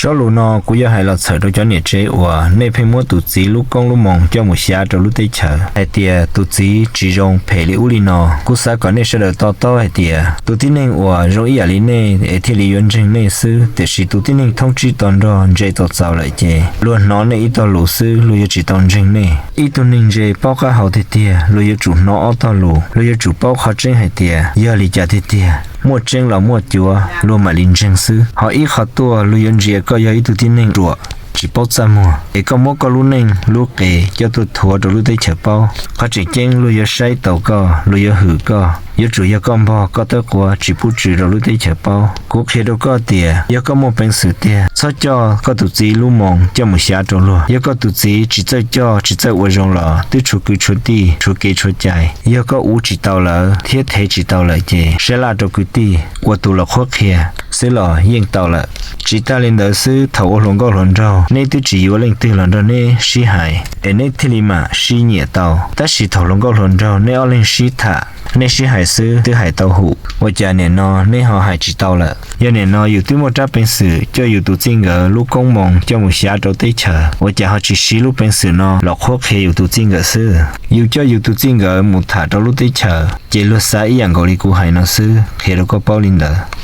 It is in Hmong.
Zaj lus no kuv yuav hais los txhawm rau cov niam tsev uas nej pheej muab tus txiv lub koob lub moo coj mus xyav rau lub teb chaws hais tias tus txiv tsis zoo phem li ub li no. Kuv xav kom nej sawv daws to taub hais tias tus tib neeg uas zoo ib yam li nej es thiaj li yuav ntseeg nej xwb, tiam sis tus tib neeg thoob tsib to nrog ntse txaus txaus lawm ces luag hnov nej ib tog lus xwb luag yuav tsis tau ntseeg nej. Ib tug neeg ntse paub qab hau tiag tiag luag yuav tsum hnov ob tog lus, luag yuav tsum paub qhov tseeb hais tias yog li cas tiag tiag, muaj tseeb los muaj cuav luag mam li ntseeg xwb. Ho ib qho tuaj luag yuav ntsia koj yog ib tug tib neeg ruam tsis paub txaj muag es koj muab koj lub neej lub qe coj tuaj thuav rau lub teb chaws paub. Qhov tseem ceeb luag yuav saib taus koj, luag yuav hwm koj, yuav tsum yog koj npog koj tawb quav tsis pub tswv rau lub teb chaws paub. Kuv qhia rau koj tias yog koj muaj peev xwm tiag txhob coj koj tus txiv lub moo coj mus xyav rau luag. Yog koj tus txiv tsis txawj coj tsis txawj ua zoo los twb tshuav kwv tshuav tij tshuav kev tshuav cai. Yog koj uv tsis tau lawv thiab thev tsis tau lawm ces sab laj rau kwv tij ua tus los qhuab qhia xwb los yeej tau lawm. Tsis tas li ntawd xwb, thaum ua hluas nkauj hluas nraug nej twb tsis yuav leej twg los nrog neb sib hais es neb thiaj li mam sib nyiam tau. Tab sis thaum hluas nkauj hluas nraug nej ob leeg sib tham, nej sib hais xwb twb hais tau hum, ua cas nim no nej ho hais tsis tau lawm? Yog nim no yus twb muaj rab peev xwm coj yus tus txij nkawm lub koob moo coj mus xyav rau teb chaws, ua cas ho tsis siv lub peev xwm no los qhuab qhia yus tus txij nkawm xwb? Yus coj yus tus txij nkawm mus tham rau lub teb chaws ces luag xav ib yam nkaus li kuv hais no xwb, qhia rau koj paub li ntawd.